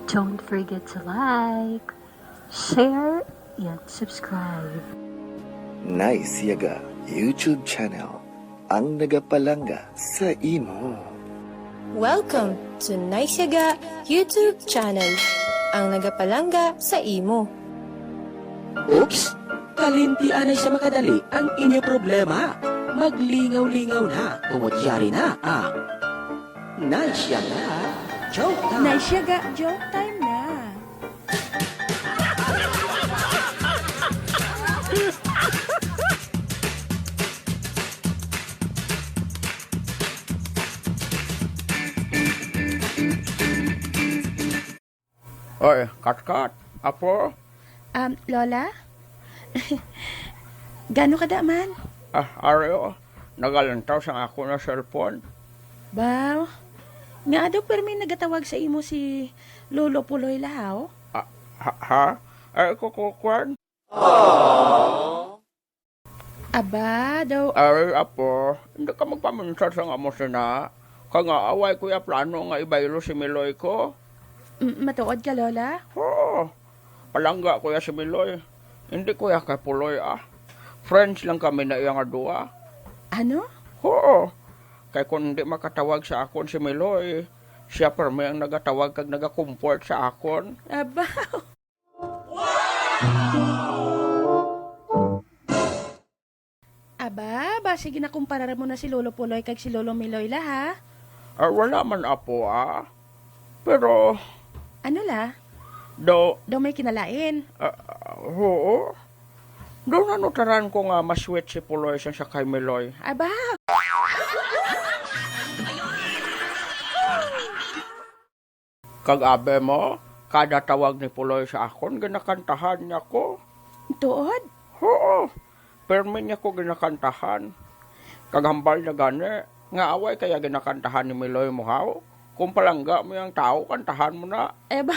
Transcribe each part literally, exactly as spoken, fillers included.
Don't forget to like, share, and subscribe. Nice Yaga YouTube channel, ang nagapalangga sa imo. Welcome to Nice Yaga YouTube channel, ang nagapalangga sa imo. Oops! Kalimti anay sa makadali ang inyo problema. Maglingaw-lingaw na, tungod yari na ang Nice Yaga Joke Time. Nice Yaga Joke Time na. Oy, Katkat, apo? Um, Lola? Gano ka da man? Ah, ari, oh. Nagalantaw sang ako na cellphone. Baw, nga ado permi nagatawag sa imo si Lolo Puloy Lahaw? Ah, ha, ha? Ay, ko, ko, kwan? Aba, daw. Ay, apo, hindi ka magpaminsar sa nga mo sina. Kay nga away ko ya plano nga ibaylo si Miloy ko. M-, matuod ka, Lola? Oo. Palangga ko ya si Miloy. Hindi ko ya kay Puloy, ah. Friends lang kami na iya nga duwa. Ano? Oo. Kay kung hindi makatawag sa akon si Miloy, siya permi ang nagatawag kag nagakomfort sa akon. Aba. Aba, basi ginakumparar mo na si Lolo Puloy kag si Lolo Miloy la, ha? Ah, wala man, apo, ah. Pero ano la? Daw, daw may kinalain. Ah, ah, oo. Daw nanutaran ko nga mas sweet si Puloy sang sa kay Miloy. Aba. Kag abi mo, kada tawag ni Puloy sa akon, ginakantahan niya ko. Tuod? Oo, permi niya ko ginakantahan. Kag hambal niya gani, nga away kaya ginakantahan ni Miloy mo, haw? Kung palangga mo yang tawo, kantahan mo na. Eh, ba?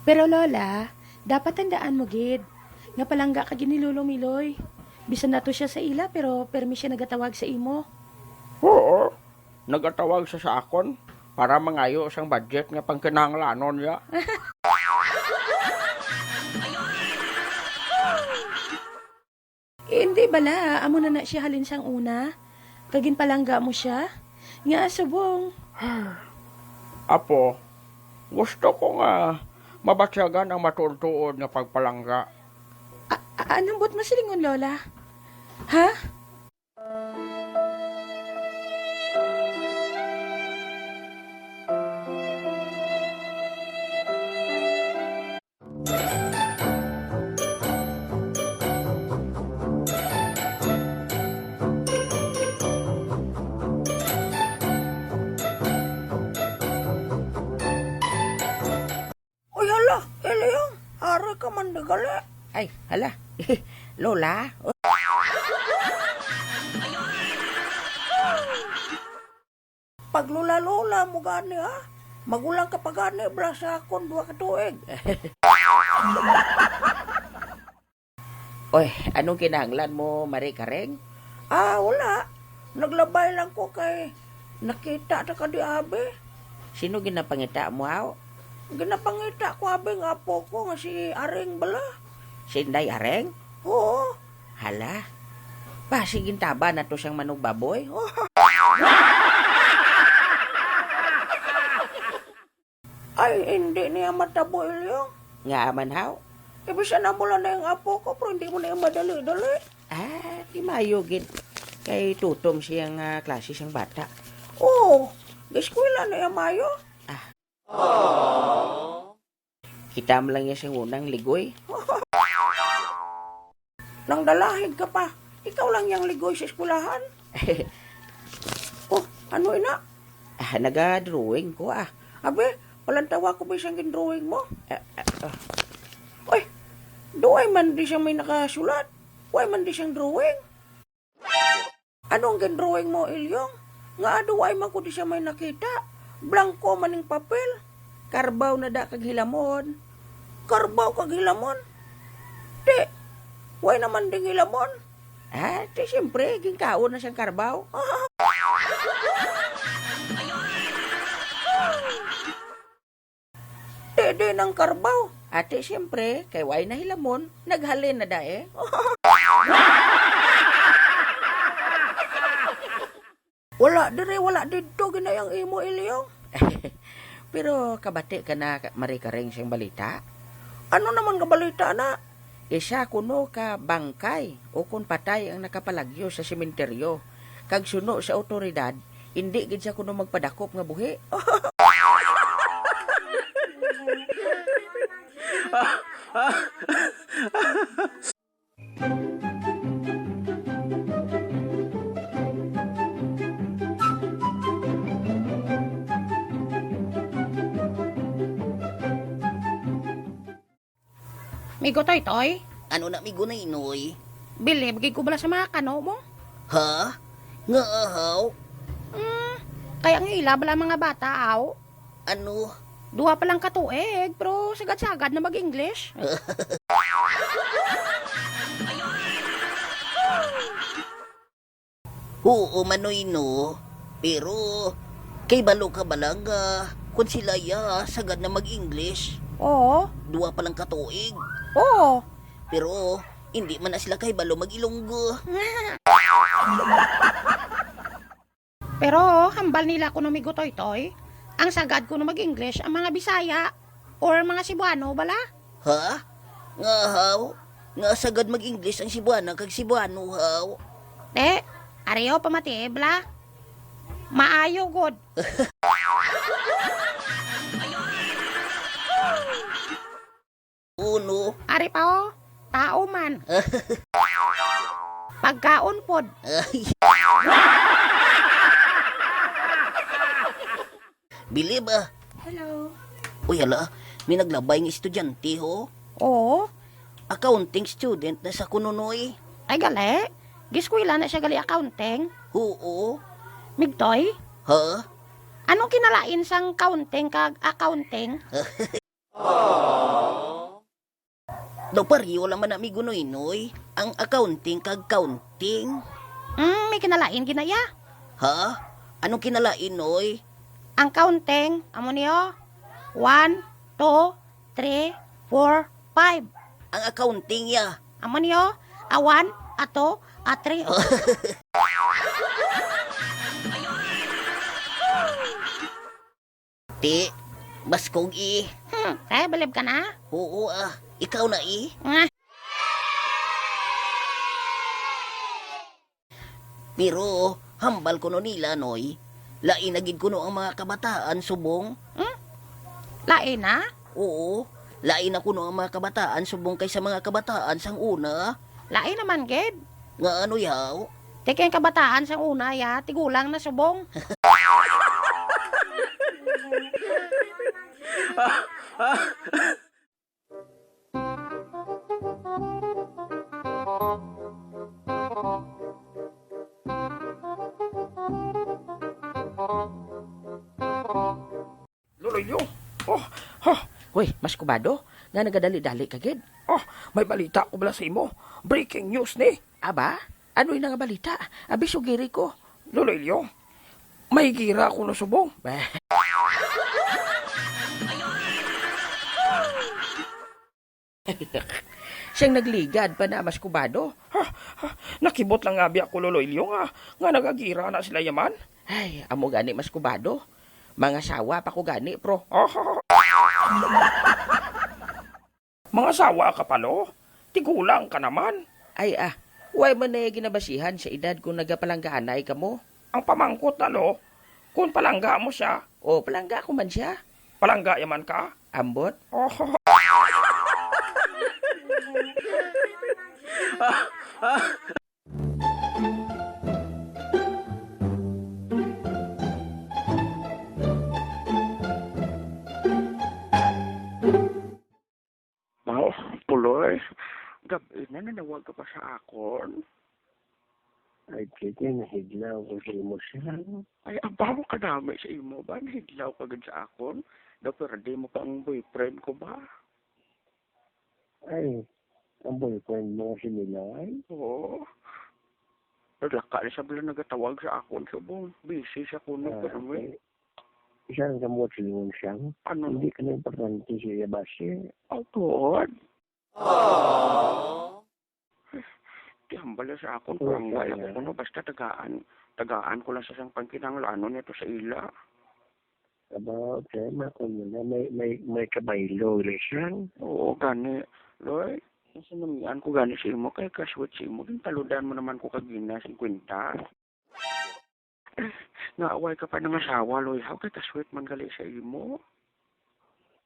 Pero, Lola, dapat tandaan mo gid nga palangga ka gid ni Lolo Miloy. Bisan nato siya sa ila, pero permi siya nagatawag sa imo. Oo, nagatawag siya sa akon para mangayo sang budget nga pangkinahanglanon niya. Hindi bala, amo na na siya halin sang una, kag ginpalangga mo siya? Nga subong. Apo, gusto ko nga mabatyagan ang matuod-tuod nga pagpalangga. A-, a-, anong buot mo silingon, Lola? Ha? Uy, hala, Ilyong, ari ka man di gali. Ay, hala. Lola. Paglola-lola mo gani, ha? Magulang ka pa gani, bala, sa akon duha ka tuig. Oy, anong kinahanglan mo, Mari Kareng? Ah, wala. Naglabay lang ko kay nakita ta ka di abi. Sino ginapangita mo, haw? Ginapangita ko abi nga apo ko nga si Aring bala. Si Inday Areng? Oo. Hala. Basi gintaba na to sang manugbaboy. Ay, hindi niya matabo, Ilyong. Nga man, haw? Eh, bisan amo lang na ang apo ko, pero hindi mo na yung madali-dali. Ah, di maayo gid. Kay tutom siyang, ah, klase siyang bata. Oo, eskwela na yung mayo. Ah. Kita mo lang niya siyang unang ligoy. Nang dalahig ka pa, ikaw lang yang ligoy sa eskwelahan. Oh, ano ina? Ah, naga-drawing ko, ah. Abi, palantawa ko ba siyang gin-drawing mo? Ah, ah, ah. Uy, duway man di siya may nakasulat. Way man di siyang drawing. Ano ang gin-drawing mo, Ilyong? Nga duway man ko di siya may nakita. Blanco man ning papel. Karbaw na da kag hilamon. Karbaw kag hilamon? Ti, way naman ding hilamon. Ah, ti siyempre, ginkaon na siyang karbaw. Di nang karbaw. Ati, siyempre, kay way nahilamon, naghalin na dae. Wala diri, wala didto, ginay ang imo, Ilyong. Pero kabati ka na, Marie Karing, sing balita? Ano naman nga balita na? Isa kuno ka bangkay o kon patay ang nakapalagyo sa sementeryo. Kag suno sa awtoridad, indi gid siya kuno magpadakop nga buhi. Migo Toytoy? Ano na, Migo Noynoy? Bilib gid ko bala sa mga kano mo. Ha? Nga ahaw? Hmm, kay ang ila bala mga bata, aw. Ano? Duha pa lang ka tuig, pero sagad-sagad na mag-English. Huo, Manoy, no. Pero, kay balo ka bala nga, kung sila ya, sagad na mag-English. Oo. Duha pa lang ka tuig. Oo. Pero, hindi man na sila kay balo mag-Ilonggo. Pero, hambal nila kuno, Migo Toytoy, ang sagad kuno mag-English ang mga Bisaya or mga Cebuano, bala? Ha? Nga haw? Nga sagad mag-English ang Cebuana kag Cebuano, haw? Eh, ariyo pamati, bala? Maayo gud. Uno. Ari pa, oh. Tao man. Pagkaon pod. Ay. Bilib, ah. Hello. Uy, hala, may naglabay nga estudyante, ho. Oo. Accounting student na sa kuno, Noy. Ay, gali. Giskwela na siya gali accounting. Oo. Migtoy? Ha? Anong kinalain sang counting kag accounting? Daw pareho lang man na, Migo Noynoy, ang accounting kag counting. Mm, may kinalain gid na iya. Ha? Anong kinalain, Noy? Ang counting, amo niyo, one, two, three, four, five. Ang accounting ya. Amo niyo, a one, a two, a three. Ti, baskog, i. Hmm, kaya bilib ka na? Oo, ah. Ikaw na, i. Nga. Pero, hambal kuno nila, Noy. Lain na gid kuno ang mga kabataan subong. Hmm? Lain na? Oo, lain na kuno ang mga kabataan subong kaysa mga kabataan sang una. Lain naman gid. Nga ano, yaw? Ti kay ang kabataan sang una, ya, tigulang na subong. Loloy Leo. Oh, ha. Hoy, Mas Kubado, nga nagadali-dali ka gid. Oh, may balita ko bala sa imo. Breaking news ni. Aba, ano ina nga balita? Abi, sugiri ko. Loloy Leo, may gira ako na subong. Bah. Siyang nagligad pa na, Mas Kubado. Ha? Ha? Nakibot lang nga biya ko, Lolo Ilyo, nga, nga nagagira na sila yaman. Ay, amo gani, Mas Kubado. Mga sawa pa ko gani, pro. Mga sawa ka pa, lo? Tigulang ka naman. Ay, ah, way man na ginabasihan sa edad kung nagapalanggaanay ka mo. Ang pamangkot na, lo, kung palangga mo siya. O, palangga ko man siya. Palangga yaman ka? Ambot? Oh. Mao, Puloy, gab-i na, nanawag ka pa sa akon? Ay, Kiki, nahidlaw ko sa imo siya. Ay, abaw ka dami sa imo ba? Nahidlaw ka gid sa akon? Daw, pero di mo pa ang boyfriend ko ba? Ay, ang boyfriend mo si Milay? Oo. Naglaka na siya, bala nagatawag sa akon. Subong, busy siya kuno, ah, pero may okay. Siya ang gamot sa ingon siya. Ano? Hindi ka na importante sa iya base. Oh, tuod. Di hambal sa akon, barangay ko kuno, basta tagaan, tagaan ko lang sa sang pangkinahanglanon nito sa ila. About, eh, makon mo na, may, may, may kabaylo na siya. Oo, gani. Loy, sinamian ko gani sa imo, kay kaswit sa imo, gintaludan mo naman ko kagina, singkwenta. Nga away ka pa nangasawa, Loy, haw kay kaswit man gali sa imo.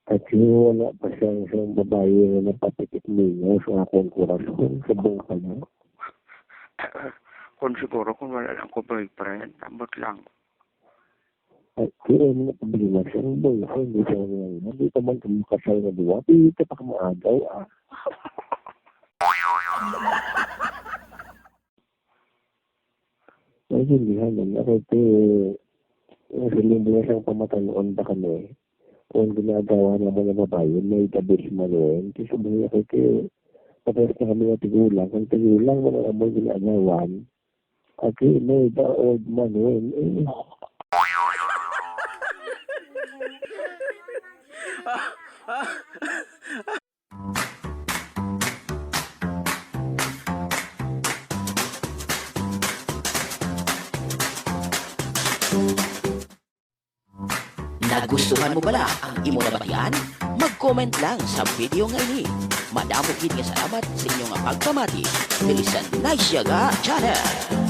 At yung wala pa siyang isang babae na napatikit ninyo sa akong kurason, sa buka niya. Kung siguro kung wala lang ko boyfriend, ambot lang. At yun ang problema siya, ang boyfriend, di siya ngayon. Hindi ka man kamakasal na duwa, hindi ka pa kamaagaw, ah. Naintindihan mo na kasi, eh, sa limbo na siyang pamatanuon ba kami? Kung ginagawa naman ng babae, may gabi si Manuel. Kasi sabi niya kasi, tapos na kami ng tigulang. Ang tigulang mo na naman ginagawan. At yun, may the old Manuel. Eh, Nagustuhan mo bala ang imo nabatian? Mag-comment lang sa video nga ini. Madamo gid nga salamat sa inyo nga pagpamati diri sa Nice Yaga Channel.